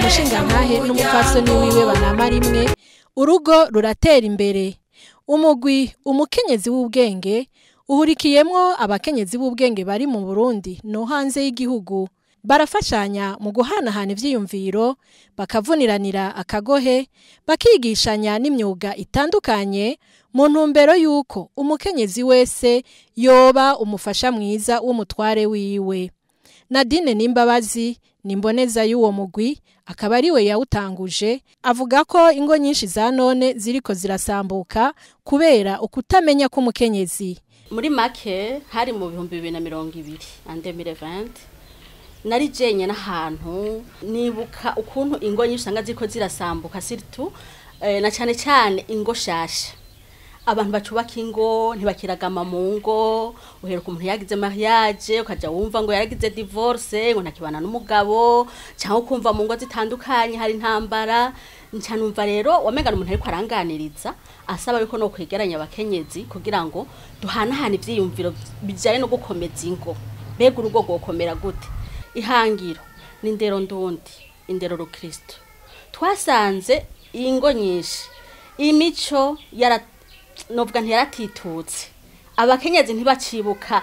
Umushingantahe n'umupfasoni wiwe banama rimwe, urugo ruratera imbere. Umugwi Umukenyezi w'Ubwenge uhurikiyemwo abakenyezi b'ubwenge bari mu Burundi no hanze y'igihugu. Barafashanya mu guhanahana ivyiyumviro, bakavuniranira akagohe, bakigishanya n'imyuga itandukanye mu ntumbero y'uko umukenyezi wese yoba umufasha mwiza w'umutware wiwe. Nadine Nimbabazi ni imboneza y'uwo mugwi, akaba ariwe yawutanguje, avuga ko ingo nyinshi za none ziriko zirasambuka kubera ukutamenya k'umukenyezi. Muri make, hari mu 2020, en 2020, nari jenye n'ahantu nibuka ukuntu ingo nyinshi usanga ziriko zirasambuka, surtout na cane cane ingo shasha. Abantu bacubaka ingo ntibakiragama mu ngo. Uheruka umuntu yagize mariage, ukaja wumva ngo yaragize divorce, ngo ntakibana n'umugabo, cyangwa ukumva mu ngo zitandukanye hari intambara. Nca numva rero wamenga umuntu ariko aranganiriza, asaba yuko no kwegeranya abakenyezi kugira ngo duhanahane ivyiyumviro bijanye no gukomeza ingo. Mbega urugo rwokomera gute? Ihangiro ni indero ndundi, indero rukristo. Twasanze ingo nyinshi imico yara, novuga ntiyaratitutse. Abakenyezi ntibacibuka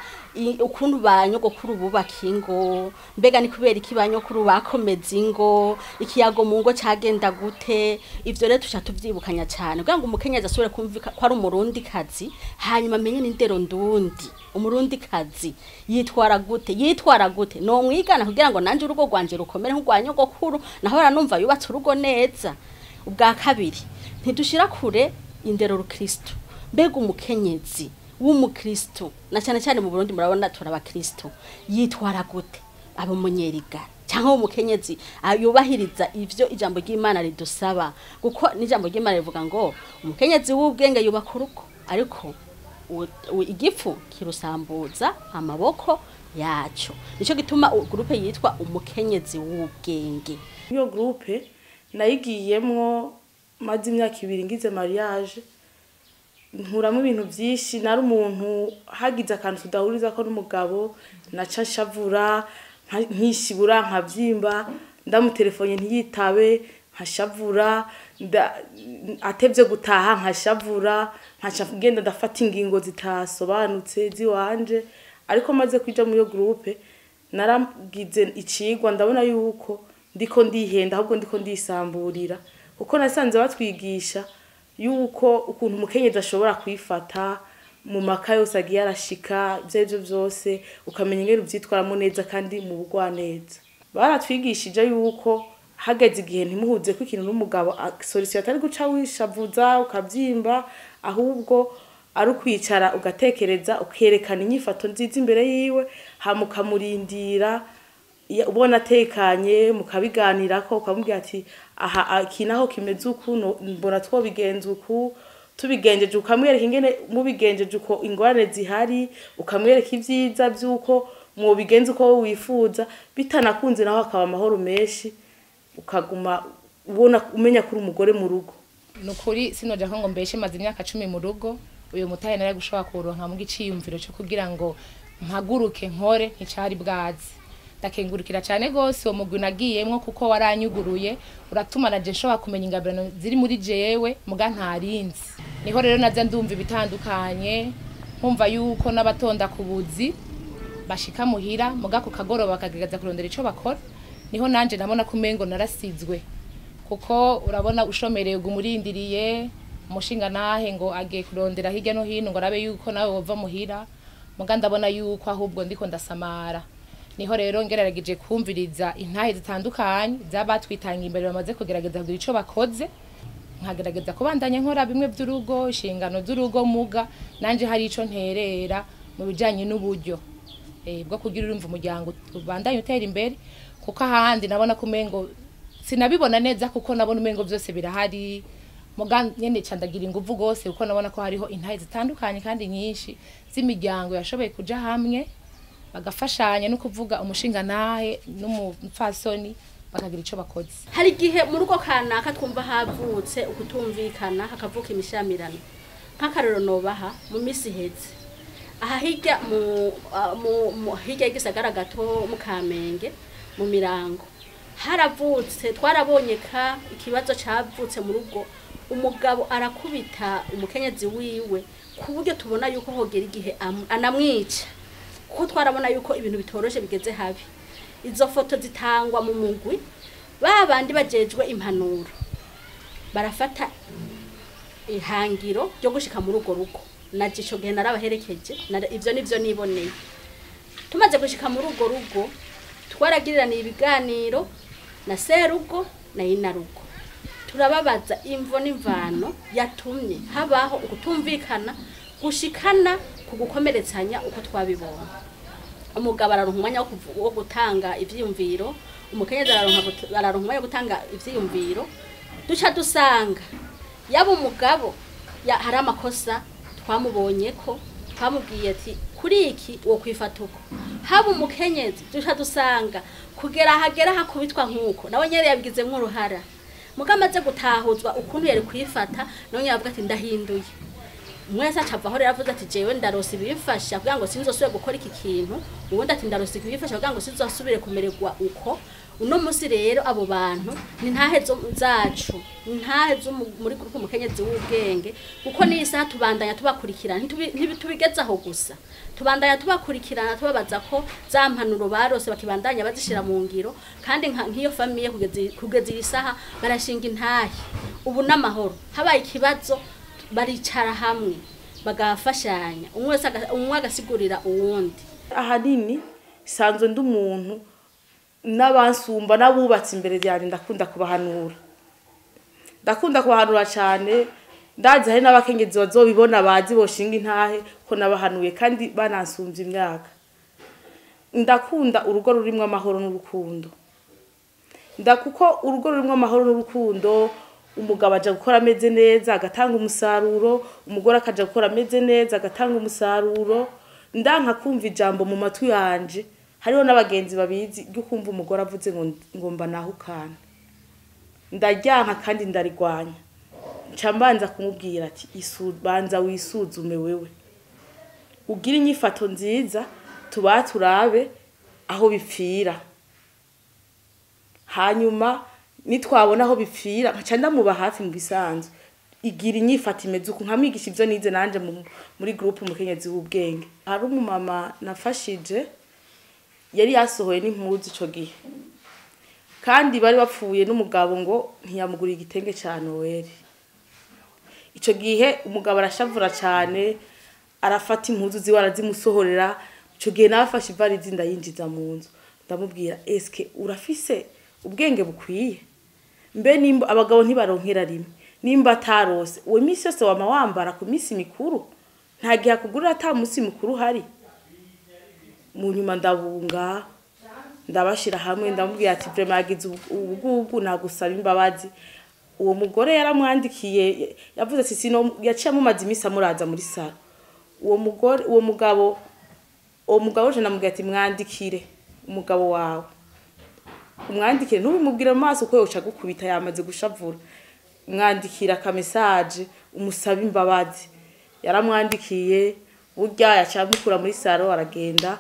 ukuntu ba nyogokuru bubaka ingo. Mbega ni kubera iki ba nyokuru bakomeza ingo? Ikiyago mu ngo cagenda gute? Ivyo rero tuca tuvyibukanya cane kugira ngo umukenyezi asubire kumvika ko ari umurundi kazi, hanyuma amenye n'indero ndundi. Umurundi kazi yitwara gute? Yitwara gute no mwigana kugira ngo nanje urugo rwanje rukomere nk'urwa nyogokuru, naho baranumva yubatse urugo neza. Ubwa kabiri, ntidushira kure indero rukristo. Mbega umukenyezi w'umukristo, na cyane cyane mu Burundi murabona tura abakristo, yitwara gute? Aba umunyerigara cyangwa umukenyezi yubahiriza ivyo ijambo ry'Imana ridusaba? Kuko n'ijambo ry'Imana rivuga ngo umukenyezi w'ubwenge yubaka urugo, ariko igifu kirusambuza amaboko yaco. Nico gituma groupe yitwa Umukenyezi w'Ubwenge. Iyo groupe nayigiyemwo maze imyaka 2 ngize mariage, nkuramo ibintu byinshi. Nari umuntu hagize akantu tudahuriza ko n'umugabo, naca nshavura, nkishibura, nkabyimba. Ndamutelefone ntiyitabe, nkashavura, atevye gutaha nkashavura, nkaca ngenda ndafata ingingo zitasobanutse ziwanje. Ariko maze kuja muri iyo groupe, naragize icigwa, ndabona yuko ndiko ndihenda, ahubwo ndiko ndisamburira, kuko nasanze batwigisha yuko ukuntu umukenyezi ashobora kwifata mu maka yose agiye arashika, ivyo arivyo vyose, ukamenya ingene uvyitwaramo neza kandi mu bugwaneza. Baratwigishije yuko hageze igihe ntimuhuze ko ikintu n'umugabo, solution atari guca wishavuza ukavyimba, ahubwo ari ukwicara ugatekereza, ukerekana inyifato nziza imbere yiwe, hama ukamurindira ubona atekanye, mukabiganirako, ukamubwira ati: "Aha iki naho kimeze uku, mbona twobigenza uku, tubigenjeje." Ukamwereka ingene mubigenjeje uko ingorane zihari, ukamwereka ivyiza vy'uko mwobigenza uko wowe wifuza. Bitanakunze naho hakaba amahoro menshi, ukaguma ubona umenya kuri umugore mu rugo. Nukuri sinoja ko ngo mbeshe, maze imyaka 10 mu rugo. Uyu mutahe nari gushobora kuronka mu giciyumviro cyo kugira ngo mpaguruke nkore, nticari bwazi. Ndakengurukira cyane gose uwo mugwi nagiyemwo, kuko waranyuguruye, uratuma naje nshobora kumenya ingabirano ziri muri jewe muga ntarinzi. Niho rero naza ndumva ibitandukanye, nkumva yuko n'abatonda ku buzi bashika muhira muga ku kagoroba bakagerageza kurondera ico bakora. Niho nanje nabona ko umengo narasizwe, kuko urabona ushomereye, umurindiriye umushinga nahe ngo agiye kurondera hirya no hino ngo arabe yuko nawe wova muhira. Muga ndabona yuko ahubwo ndiko ndasamara. Niho rero ngerageje kumviriza intahe zitandukanye z'abatwitanga imbere bamaze kugerageza kugira ico bakoze, nkagerageza kubandanya nkora bimwe by'urugo, inshingano z'urugo, muga nanje hari ico nterera mu bijanye n'uburyo bwo kugira urumva umuryango ubandanye utera imbere, kuko ahandi nabona ko umengo sinabibona neza, kuko nabona umengo byose birahari. Muga nyene candagira inguvu gose, kuko nabona ko hariho intahe zitandukanye kandi nyinshi z'imiryango yashoboye kuja hamwe, bagafashanya, no kuvuga umushinga nahe n'umupfasoni bakagira ico bakoze. Hari igihe mu rugo kanaka twumva havutse ukutumvikana, hakavuka imishamirano. Nk'akarero nobaha, mu misi iheze aha hirya mu hirya y'igisagara gato mu Kamenge, mu Mirango. Haravutse, twarabonye ka ikibazo cavutse mu rugo, umugabo arakubita umukenyezi wiwe ku buryo tubona yuko hogera igihe anamwica, kuko twarabona yuko ibintu bitoroshe bigeze habi. Izo foto zitangwa mu mugwi, ba bandi bajejwe impanuro barafata ihangiro ryo gushika muri urwo rugo. Naje ico gihe narabaherekeje, ivyo nivyo niboneye. Tumaze gushika muri urwo rugo, twaragiriraniye ibiganiro na serugo na inarugo, turababaza imvo n'imvano yatumye habaho ukutumvikana gushikana ku gukomeretsanya uko twabibonye. Umugabo araronka umwanya wo gutanga ivyiyumviro, umukenyezi araronka umwanya wo gutanga ivyiyumviro. Duca dusanga yaba umugabo hari amakosa twamubonye ko twamubwiye ati kuri iki wo kwifata uko, haba umukenyezi duca dusanga kugera hagera hakubitwa nkuko nawe nyene yabigizemwo uruhara. Muga amaze gutahuzwa ukuntu yari kwifata, nawe nyene avuga ati ndahinduye. Mwese acava aho rero avuze ati jewe ndarose ibimfasha kugira ngo sinzosubire gukora iki kintu, ubundi ati ndarose ibimfasha kugira ngo sinzosubire kumererwa uko. Uno musi rero abo bantu ni ntahe zacu, ni ntahe zo muri groupe Umukenyezi w'Ubwenge, kuko ni isaha tubandanya tubakurikirana, ntitubigeze aho gusa, tubandanya tubakurikirana tubabaza ko za mpanuro barose bakibandanya bazishira mu ngiro. Kandi nk'iyo famille kugeza iyi saha barashinga intahe ubu n'amahoro. Habaye ikibazo baricara hamwe bagafashanya, umwe agasigurira uwundi. Ahanini sanzwe ndi umuntu n'abansumba n'abubatse imbere yanjye ndakunda kubahanura, ndakunda kubahanura cyane. Ndazi hari n'abakenyezi bazobibona bazi boshinga intahe ko nabahanuye kandi banansumbye imyaka. Ndakunda urugo rurimwo amahoro n'urukundo, ndakuko urugo rurimwo amahoro n'urukundo, umugabo aja gukora ameze neza agatanga umusaruro, umugore akaja gukora ameze neza agatanga umusaruro. Ndanka kumva ijambo mu matwi yanje, hariho n'abagenzi babizi ryo kumva umugore avuze ngo mba nahukana, ndaryanka kandi ndarigwanya. Nca mbanza kumubwira ati banza wisuzume wewe, ugire inyifato nziza, tuba turabe aho bipfira, hanyuma nitwabona aho bipfira nkaca ndamuba hafi mu bisanzwe. Igira inyifato imeze uku, nkamwigisha ivyo nize nanje muri groupe Umukenyezi w'Ubwenge. Hari umumama nafashije yari yasohoye n'impuzu ico gihe, kandi bari bapfuye n'umugabo ngo ntiyamugurira igitenge ca Noel. Ico gihe umugabo arashavura cane, arafata impuzu ziwe arazimusohorera. Ico gihe nafashe ivarizi ndayinjiza mu nzu, ndamubwira eske urafise ubwenge bukwiye? Mbe nimba abagabo ntibaronkera rimwe, nimba atarose uwo misi yose wama wambara ku misi mikuru, nta gihe akugurira ata musi mukuru hari. Mu nyuma ndabunga ndabashira hamwe, ndamubwira ati vraiment yagize ubugugu, nagusaba imbabazi. Uwo mugore yaramwandikiye, yavuze ati sino, yaciye amumaza imisi amuraza muri saro. Uwo mugore, uwo mugabo, uwo mugabo je namubwira ati mwandikire umugabo wawe, umwandikire, ntubimubwire mu maso ko yoca gukubita yamaze gushavura. Mwandikira ka message umusaba imbabazi. Yaramwandikiye, burya yaciye amukura muri saro aragenda,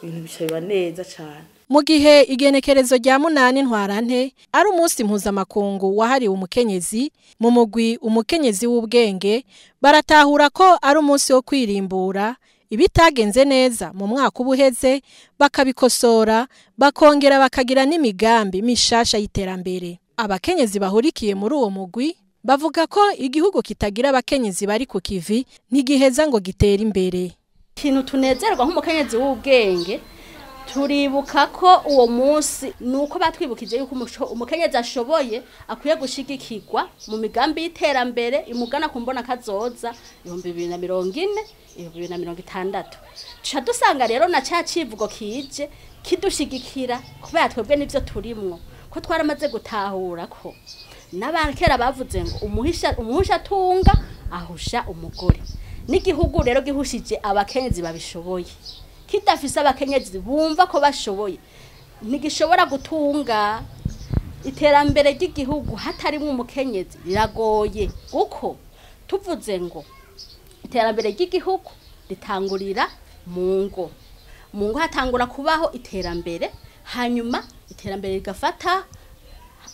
ibintu bica biba neza cane. Mu gihe igenekerezo rya 8 Ntwarante ari umunsi mpuzamakungu wahariwe umukenyezi, mu mugwi Umukenyezi w'Ubwenge baratahura ko ari umunsi wo kwirimbura ibitagenze neza mu mwaka ubuheze, bakabikosora, bakongera bakagira n'imigambi mishasha y'iterambere. Abakenyezi bahurikiye muri uwo mugwi bavuga ko igihugu kitagira abakenyezi bari ku kivi ntigiheza ngo gitere imbere. Ikintu tunezerwa nk'umukenyezi w'ubwenge, turibuka ko uwo munsi nuko batwibukije yuko umukenyezi ashoboye akwiye gushigikirwa mu migambi y'iterambere imugana ku mbona kazoza 2040, 2060. Tuca dusanga rero na ca civugo kije kidushigikira kubera twebwe nivyo turimwo, ko twaramaze gutahura ko n'abakera bavuze ngo umuhisha tunga ahusha umugore. N'igihugu rero gihushije abakenyezi babishoboye, kidafise abakenyezi bumva ko bashoboye ntigishobora gutunga. Iterambere ry'igihugu hatarimwo umukenyezi riragoye, kuko tuvuze ngo iterambere ry'igihugu ritangurira mu ngo, mu ngo hatangura kubaho iterambere, hanyuma iterambere rigafata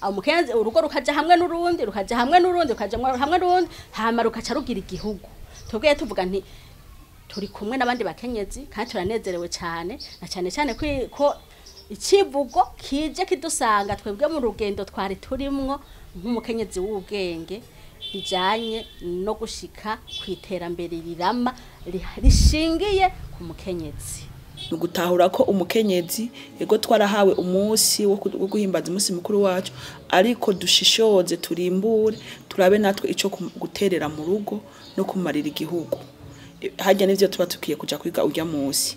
Umukenyezi urugo rukaja hamwe n'urundi, rukaja hamwe n'urundi, rukaja hamwe n'urundi, hama rukaca rugira igihugu. Tubwiye tuvuga nti turi kumwe n'abandi bakenyezi kandi turanezerewe cyane, na cyane cyane ko icivugo kije kidusanga twebwe mu rugendo twari turimwo nk'umukenyezi w'ubwenge bijanye no gushika ku iterambere rirama rishingiye ku mukenyezi. Ni ugutahura ko umukenyezi yego twarahawe umunsi wo guhimbaza umunsi mukuru wacu, ariko dushishoze turimbure turabe natwe ico guterera mu rugo no kumarira igihugu. Harya nivyo tuba tukiye kuja kwiga urya munsi,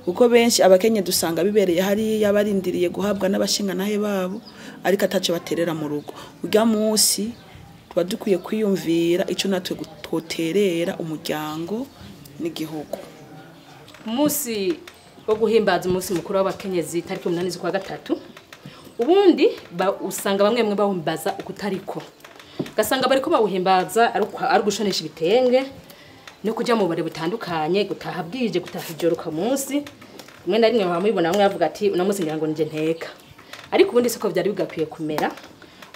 kuko benshi abakenyezi dusanga bibereye hariya barindiriye guhabwa n'abashingantahe babo, ariko ataco baterera mu rugo. Urya munsi tuba dukwiye kwiyumvira ico natwe twoterera umuryango n'igihugu. Umunsi wo guhimbaza umunsi mukuru w'abakenyezi tariki 8 z'ukwa gatatu, ubundi usanga bamwe bamwe bawuhimbaza ukutariko, gasanga bariko bawuhimbaza ari gushonesha ibitenge no kuja mu bare butandukanye, gutaha bwije, gutaha ijoro ku munsi rimwe na rimwe bamubibona bamwe bavuga ati uno munsi ngira ngo nije nteka, ariko ubundi siko vyari bigakwiye kumera.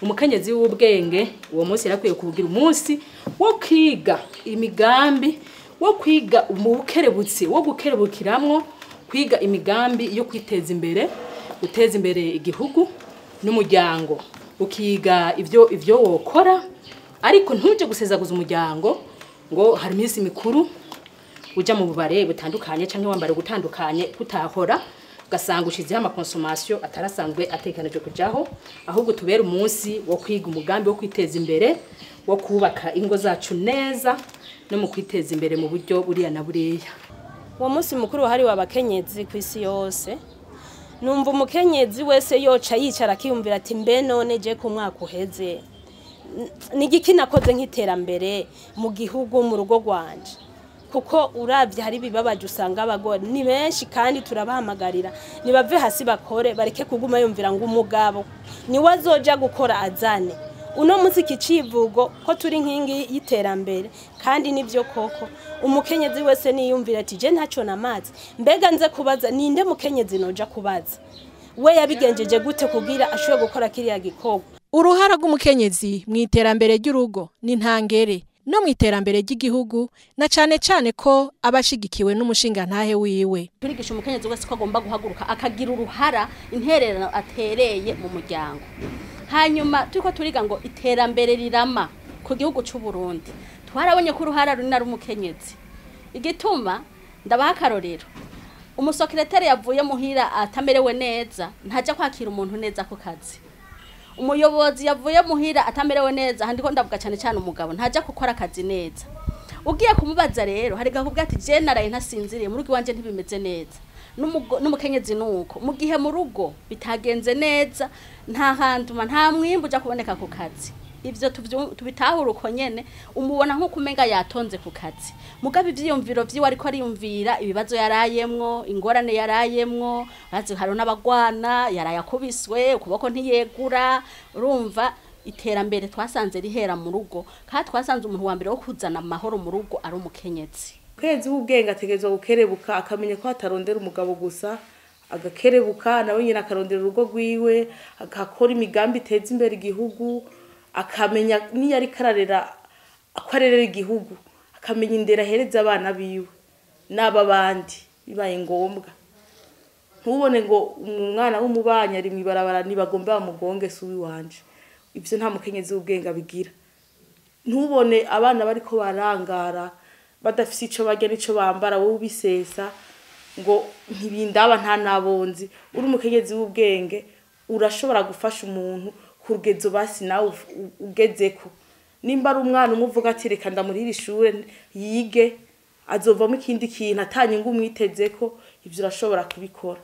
Umukenyezi w'ubwenge uwo munsi yarakwiye kugira umunsi wo kwiga imigambi, wo kwiga umukerebutsi, wo gukerebukiramwo, kwiga imigambi yo kwiteza imbere, guteza imbere igihugu n'umuryango, ukiga ivyo wokora, ariko ntuje gusezaguza umuryango ngo hari iminsi mikuru uja mu bubare butandukanye canke wambara gutandukanye kutahora, ugasanga ushizeho amaconsommation atarasanzwe atekanijwe kujaho, ahubwo tubere umunsi wo kwiga umugambi wo kwiteza imbere, wo kubaka ingo zacu neza no mu kwiteza imbere mu buryo buriya na buriya. Uwo munsi mukuru wahariwe abakenyezi ku isi yose, numva umukenyezi wese yoca yicara akiyumvira ati mbe none je ku mwaka uheze ni igiki nakoze nk'iterambere mu gihugu, mu rugo rwanje, kuko uravye hari bibabaje usanga abagore ni benshi kandi turabahamagarira nibave hasi bakore, bareke kuguma yumvira ngo umugabo niwe azoja gukora azane. Uno munsi iki civugo ko turi nkingi y'iterambere kandi nivyo koko, umukenyezi wese niyumvira ati je ntaco namazi, mbega nze kubaza ninde mukenyezi noja kubaza we yabigenjeje gute kugira ashobore gukora kiriya gikorwa. Uruhara rw'umukenyezi mu iterambere ry'urugo ni ntangere no mu iterambere ry'igihugu, na cane cane ko abashigikiwe n'umushingantahe wiwe. Turigisha umukenyezi wese ko agomba guhaguruka akagira uruhara intererano atereye mu muryango. Hanyuma turiko turiga ngo iterambere rirama ku gihugu c'u Burundi, twarabonye ko uruhara runini ari umukenyezi. Igituma ndabaha akarorero, umusekreteri yavuye muhira atamerewe neza ntaja kwakira umuntu neza ku kazi. Umuyobozi yavuye muhira atamerewe neza, handiko ndavuga cyane cyane umugabo, ntaja gukora akazi neza. Ugiye kumubaza rero hari gakubwa ati je naraye ntasinziriye mu rugo iwanje ntibimeze neza. N'umukenyezi nuko mu gihe mu rugo bitagenze neza nta hantu nta mwimbu uja kuboneka ku kazi. Ivyo tubitahura uko nyene, umubona nko kumenga yatonze ku kazi, mugabe ivyiyumviro vyiwe ariko ariyumvira ibibazo yarayemwo, ingorane yarayemwo, bazi hari n'abagwana yarayakubiswe ukuboko ntiyegura. Urumva iterambere twasanze rihera mu rugo, kandi twasanze umuntu wa mbere wo kuzana amahoro mu rugo ari umukenyezi. Umukenyezi w'ubwenge ategerezwa gukerebuka, akamenya ko atarondera umugabo gusa, agakerebuka nawe nyine akarondera urugo rwiwe, agakora imigambi iteza imbere igihugu, akamenya niyo ariko ararera ko arerera igihugu, akamenya indero ahereza abana biwe n'ab'abandi bibaye ngombwa. Ntubone ngo umwana w'umubanyi ari mw'ibarabara nibagomba bamugonge si uwiwanje, ivyo nta mukenyezi w'ubwenge abigira. Ntubone abana bariko barangara badafise ico barya n'ico bambara, wowe ubisesa ngo ntibindaba nta nabonzi. Uri umukenyezi w'ubwenge urashobora gufasha umuntu ku rugezo basi nawe ugezeko. Nimba ari umwana umuvuga ati reka ndamurihire ishure yige, azovamo ikindi kintu atanyungu umwitezeko, ivyo urashobora kubikora.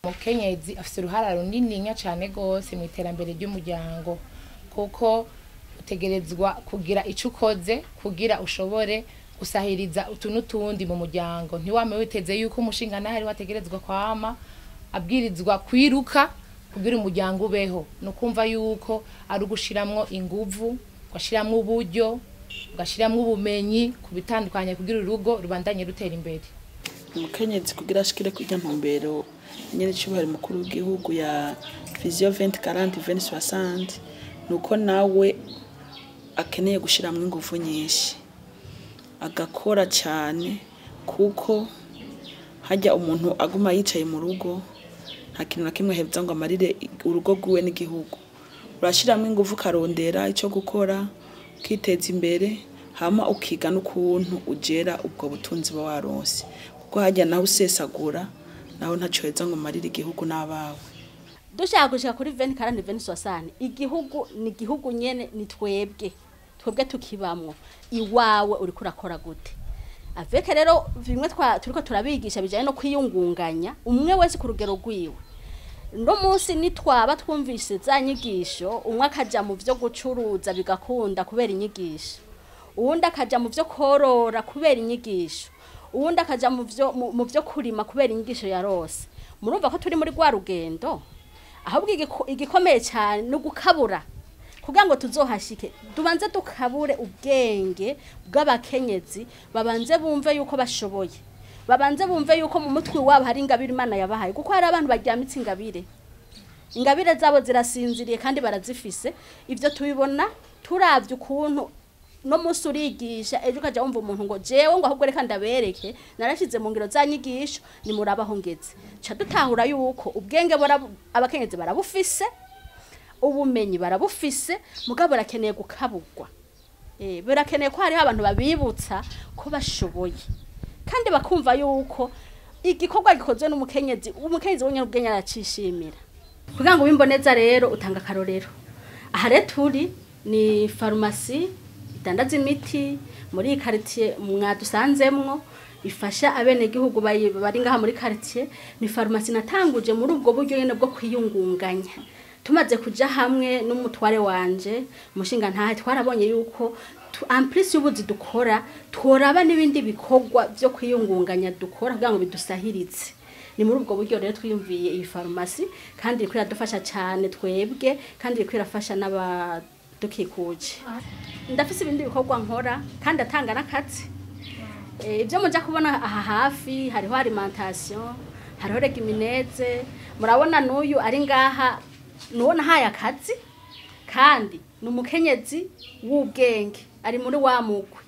Umukenyezi afise uruhara runini cane gose mu iterambere ry'umuryango, kuko utegerezwa kugira ico ukoze kugira ushobore gusahiriza utu n'utundi mu muryango. Ntiwame witeze yuko umushingantahe ariwe ategerezwa kwama abwirizwa kwiruka kugira umuryango ubeho. Nukumva yuko ari ugushiramwo inguvu, ugashiramwo uburyo, ugashiramwo ubumenyi ku bitandukanye kugira urugo rubandanye rutera imbere. Umukenyezi kugira ashikire kurya ntumbero nyene cyubahiro mukuru w'igihugu ya Vision 2040 2060 nuko nawe akeneye gushiramwe ingufu nyinshi agakora cyane, kuko hajya umuntu aguma yicaye mu rugo nta kintu na kimwe hevza ngo amarire urugo rwiwe n'igihugu. Urashiramwe ingufu karondera ico gukora ukiteza imbere, hama ukiga n'ukuntu ugera ubwo butunzi ba waronse, kuko hajya naho usesagura naho ntaco heza ngo marire igihugu n'abawe. Dushaka gushika kuri 2040 2060 igihugu ni igihugu nyene, ni twebwe tukibamwo. Iwawe uriko urakora gute? Aveke rero bimwe turiko turabigisha bijanye no kwiyungunganya umwe wese ku rugero rwiwe. No munsi nitwaba twumvise za nyigisho, umwe akaja mu vyo gucuruza bigakunda kubera inyigisho, uwundi akaja mu vyo korora kubera inyigisho, uwundi akaja mu vyo kurima kubera inyigisho yarose. Murumva ko turi muri rwa rugendo. Ahubwo igikomeye cyane no gukabura kugira ngo tuzohashike, tubanze dukabure ubwenge bw'abakenyezi, babanze bumve yuko bashoboye, babanze bumve yuko mu mutwe wabo hari ingabire Imana yabahaye, kuko hari abantu baryamitse ingabire zabo zirasinziriye kandi barazifise. Ivyo tubibona turavye ukuntu no munsi urigisha ejo ukaja wumva umuntu ngo jewe ngo ahubwo reka ndabereke narashize mu ngiro za nyigisho nimurabaho ngeze. Ca dutahura yuko ubwenge abakenyezi barabufise, ubumenyi barabufise, mugabo barakeneye gukabugwa. Barakeneye ko hariho abantu babibutsa ko bashoboye, kandi bakumva yuko igikorwa gikozwe n'umukenyezi, umukenyezi wenyine ubwenge aracishimira. Kugira ngo ubimboneza rero utanga karorero. Aha rero turi ni farumasi idandaza imiti muri quartier mwadusanzemwo, ifasha abenegihugu bari ngaha muri quartier. Ni farumasi natanguje muri ubwo buryo nyene bwo kwiyungunganya. Tumaze kuja hamwe n'umutware wanje umushinga ntahe, twarabonye yuko en plus y'ubuzi dukora tworaba n'ibindi bikorwa byo kwiyungunganya dukora kugira ngo bidusahiritse. Ni muri ubwo buryo rero twiyumviye iyi farumasi, kandi iriko iradufasha cyane twebwe, kandi iriko irafasha n'abadukikuje. Ndafise ibindi bikorwa nkora kandi atanga n'akazi. Ibyo muja kubona aha hafi hariho alimentation, hariho regimineze. Murabona n'uyu ari ngaha nuwo nahaye akazi, kandi ni umukenyezi w'ubwenge ari muri wa mugwi,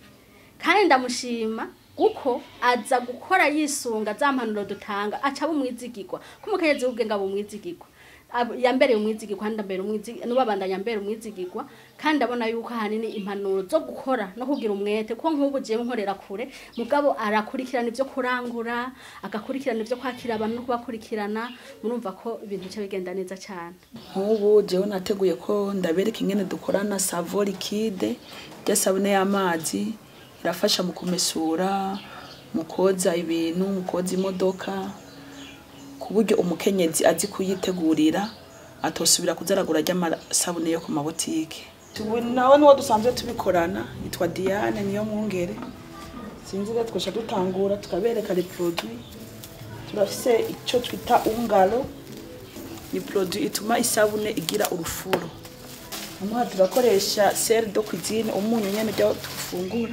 kandi ndamushima kuko aza gukora yisunga za mpanuro dutanga, aca bumwizigirwa. Ko umukenyezi w'ubwenge abumwizigirwa, yambereye umwizigirwa kandi ndambere umwizigirwa, n'ubabandanya mbere umwizigirwa, kandi abona yuko ahanini impanuro zo gukora no kugira umwete, ko nk'ubu jewe nkorera kure, mugabo arakurikirana ivyo kurangura, agakurikirana ivyo kwakira abantu no kubakurikirana. Murumva ko ibintu bica bigenda neza cyane. Nk'ubu jewe nateguye ko ndabereka ingene dukorana savon liquide, rya sabune y'amazi irafasha mu kumesura, mu koza ibintu, mu koza imodoka, ku buryo umukenyezi azi kuyitegurira atosubira kuzaragura ry'amasabune yo ku mabotike. Nawe nuwo dusanzwe tubikorana yitwa Diane niyo mwungere. Sinzi ko twasha dutangura tukabereka les produits. Turafise ico twita ungalo, ni produit ituma isabune igira urufuro. Amwe turakoresha sel de cuisine, umunyu nyene byo dufungura,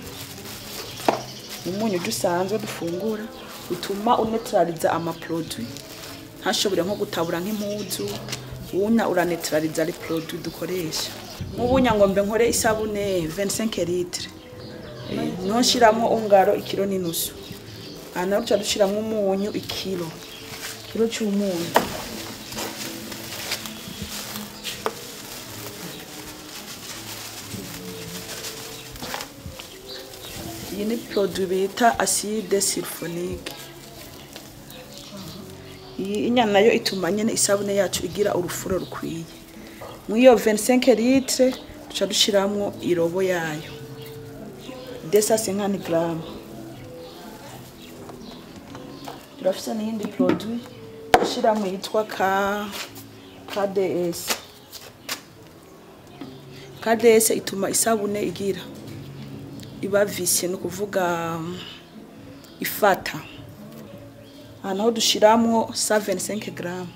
umunyu dusanzwe dufungura utuma unetraliza ama produit, ntashobore nko gutabura nk'impuzu, unya uranetraliza les produits dukoresha. Nk'ubunya ngo mbe nkore isabune 25 litres, niho nshiramo ungaro ikiro n'inusu, ana ruca dushiramo umunyu ikiro cy'umunyu. Iyi ni produit bita acide sulfonique. Iyi inyana nayo ituma nyene isabune yacu igira urufuro rukwiye. Muri iyo 25 litres duca dushiramwo irobo yayo 250 grammes. Turafise n'iyindi produit dushiramwo yitwa KDS. KDS ituma isabune igira iba visye, no kuvuga ifata. Aha dushiramwo 125 grammes.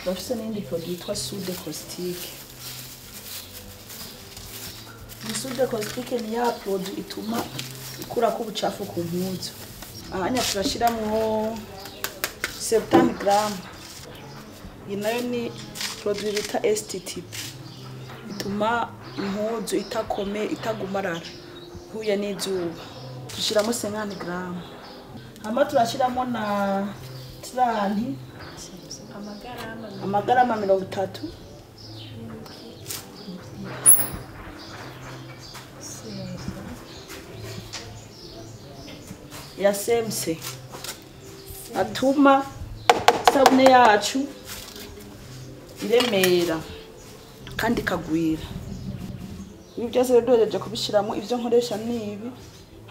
Turafise n'iyindi produit yitwa soude caustique. Soude caustique ni ya produit ituma ikurako ubucafu ku mpuzu. Ahanya turashiramwo 70 gram. Iyi nayo ni produit bita STTP, ituma impuzu itakome, itagumarara huye n'izuba. Dushiramo 50 gram. Hama turashiramo na 30 amagarama 30. Ya CMC atuma isabune yacu iremera kandi ikagwira. Ibi byose rero duhejeje kubishiramo, ivyo nkoresha nibi.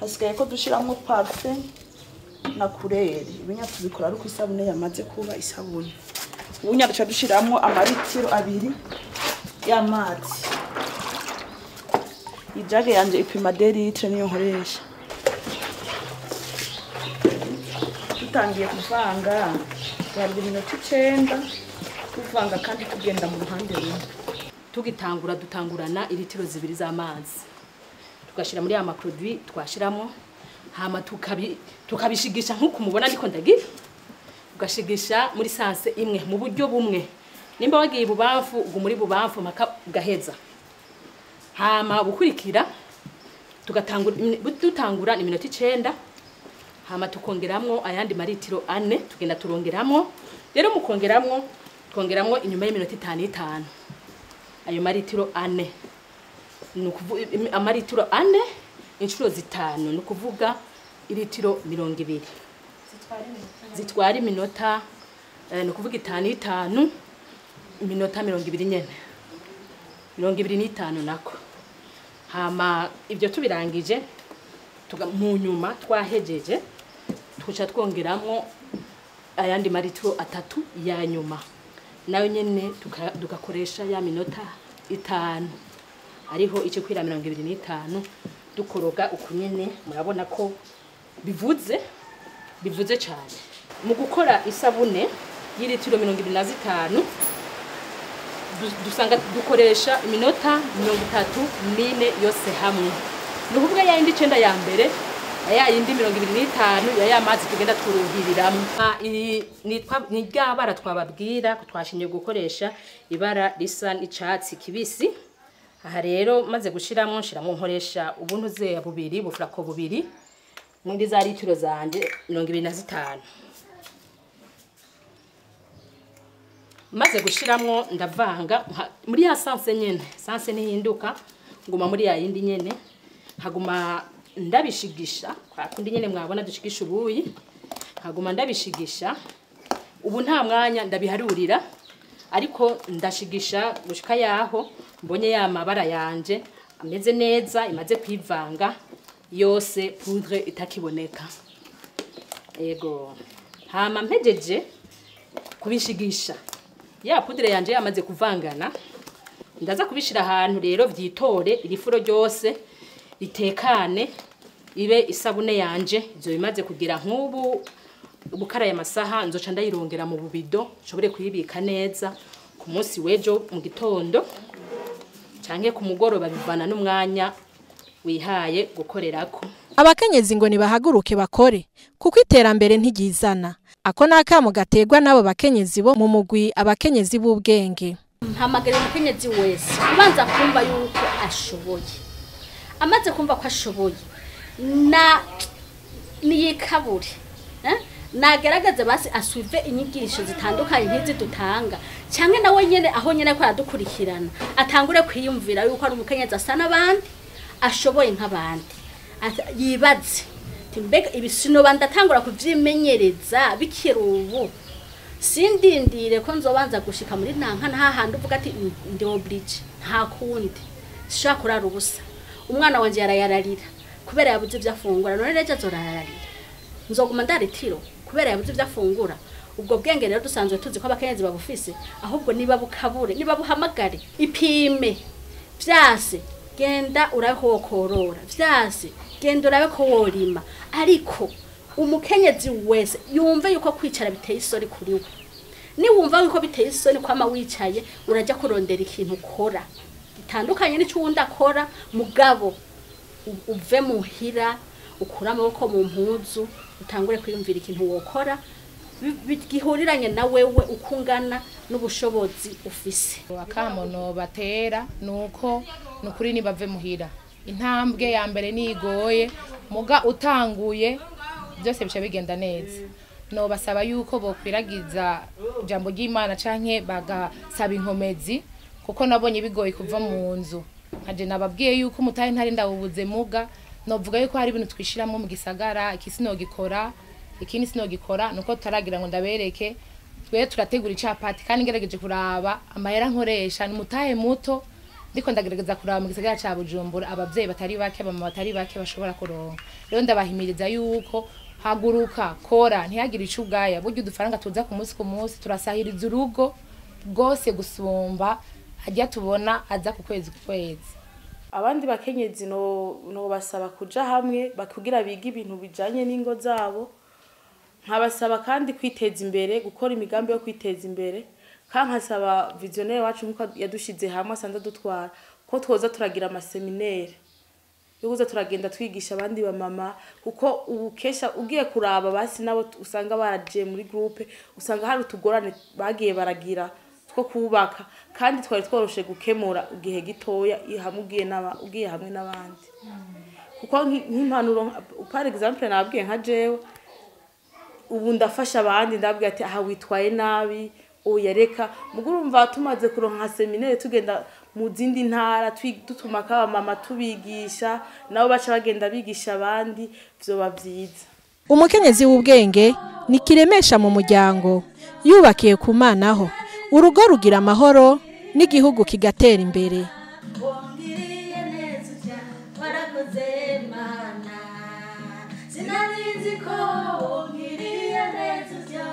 Hasigaye ko dushiramo parfum na couleur. Ibinya tubikora ariko isabune yamaze kuba isabune. Ubunya duca dushiramo amaritiro 2 y'amazi. Ijage yanje ipima 2 litre niyo nkoresha. Dutangiye kuvanga twari iminota 9 tuvanga kandi tugenda mu ruhande rumwe. Tugitangura dutangurana iritiro 2 z'amazi, tugashira muri ama produit twashiramo, hama tukabishigisha nkuko mubona ndiko ndagira. Ugashigisha muri sanse imwe mu buryo bumwe. Nimba wagiye ibubamfu ugu muri bubamfu maka gaheza. Hama bukurikira tugatangura dutangura iminota 9, hama tukongeramwo ayandi maritiro 4, tugenda turongeramwo. Rero mu kongeramwo twongeramwo inyuma y'iminota 5 ayo maritiro 4. Nukuvuga amaritiro 4 inshuro 5, nukuvuga iritiro 20 zitwara iminota nukuvuga 5 5 iminota 20 nyene, 25 nako. Hama ibyo tubirangije mu nyuma twahejeje tuca twongeramwo ayandi maritiro 3 ya nyuma, nayo nyene tugakoresha ya minota 5 ariho ico kwira 25 dukoroga uku nyene. Murabona ko bivuze cyane. Mu gukora isabune y'iritiro 25 dusanga dukoresha iminota 34 yose hamwe. Nukuvuga ya yindi 9 ya mbere ya yindi 25 ya mazi tugenda turuhiriramo. Ni rya bara twababwira ko twashinye gukoresha ibara risa n'icatsi kibisi. Aha rero maze gushiramo nshiramo nkoresha ubuntu zeya bubiri bufurako bubiri muri za litiro zanje 25. Maze gushiramwo ndavanga muri ya sanse nyene, sanse ntihinduka, nguma muri ya yindi nyene, haguma ndabishigisha kwa kundi nyene mwabona dushigisha ubuyi, haguma ndabishigisha. Ubu nta mwanya ndabiharurira, ariko ndashigisha gushika yaho mbonye ya mabara yanje ameze neza, imaze kwivanga yose, poudre itakiboneka. Ego hama mpejeje kubishigisha ya poudre yanje yamaze kuvangana, ndaza kubishira ahantu rero vyitore irifuro ryose itekane, ibe isabune yanje izo bimaze kugira nk'ubu gukara ya masaha nzoca ndayirongera mu bubido nshobore kuyibika neza ku munsi wejo mu gitondo canke ku mugoroba, bivana n'umwanya wihaye gukorerako. Abakenyezi ngo nibahaguruke bakore kuko iterambere ntigizana. Ako nakamo gategwa nabo bakenyezi bo mu mugwi abakenyezi b'ubwenge. Mpamagara umukenyezi wese ubanza kumva yuko ashoboye. Amaze kumva ko ashoboye na niyikabure, nageragaze basi asuive inyigisho zitandukanye nkizi dutanga, canke nawe nyene aho nyene ko aradukurikirana atangure kwiyumvira yuko ari umukenyezi asa n'abandi, ashoboye nk'abandi. Yibaze mbega ibisino bandatangura kuvyimenyereza bikiri ubu, sindindire ko nzobanza gushika muri nanka nta handi uvuga ati ndi oblige, nta kundi sishaka kurara ubusa. Umwana wanje yarayararira kubera yabuze ivyo afungura, none reje azorararira nzoguma ndaritiro kubera yabuze ivyo afungura. Ubwo bwenge rero dusanzwe tuzi ko abakenyezi babufise, ahubwo niba bukabure, niba buhamagare, ipime vyase, genda urabe ko wokorora vyase, genda urabe ko worima. Ariko umukenyezi wese yumve yuko kwicara biteye isoni kuri we. Ni wumva yuko biteye isoni kwama wicaye, urajya kurondera ikintu ukora Gitandukanye n'ico wundi akora, mugabo uve muhira, ukure amaboko mu mpuzu, utangure kwiyumvira ikintu wokora gihuriranye na wewe uko ungana n'ubushobozi ufise. Akamono batera nuko nukuri nibave muhira. Intambwe ya mbere nigoye, muga utanguye byose bica bigenda neza. No basaba yuko bokwiragiza ijambo ry'Imana canke bagasaba inkomezi, kuko nabonye bigoye kuva mu nzu. Nkaje nababwiye yuko umutahe ntari ndawubuze, muga novuga yuko hari ibintu twishiramwo mu gisagara, iki sinogikora, ikindi sinogikora, nuko tutaragira ngo ndabereke. Twe turategura icapati kandi ngerageje kuraba amahera nkoresha ni mutahe muto, ndiko ndagerageza kuraba mu gisagara ca Bujumbura abavyeyi batari bake, abamama batari bake bashobora kuronka. Rero ndabahimiriza yuko haguruka, kora, ntihagire ico ugaya. Burya udufaranga tuza ku munsi ku munsi turasahiriza urugo rwose gusumba hajya tubona aza ku kwezi ku kwezi. Abandi bakenyezi no basaba kuja hamwe bakugira biga ibintu bijanye n'ingo zabo, nkabasaba kandi kwiteza imbere, gukora imigambi yo kwiteza imbere. Kandi nkasaba visionnaire wacu nkuko yadushize hamwe asanzwe dutwara, ko twoza turagira amaseminaire yo kuza turagenda twigisha abandi bamama, kuko ubukesha ugiye kuraba basi nabo usanga baraje muri groupe, usanga hari utugorane bagiye baragira two kubaka, kandi twari tworoshe gukemura igihe gitoya hamwe ugiye n'aba ugiye hamwe n'abandi. Kuko nk'impanuro par exemple nabwiye nka jewe ubu ndafasha abandi, ndabwiye ati aha witwaye nabi, oya reka. Mugurumva tumaze kuronka seminaire tugenda mu zindi ntara dutuma ka mama tubigisha, nabo baca bagenda bigisha abandi, vyoba vyiza. Umukenyezi w'ubwenge ni kiremesha mu muryango, yubakiye ku Mana, urugo rugira amahoro n'igihugu kigatera imbere. Wongiriye neza utya, warakoze Mana, sinarinzi ko wongiriye neza utya.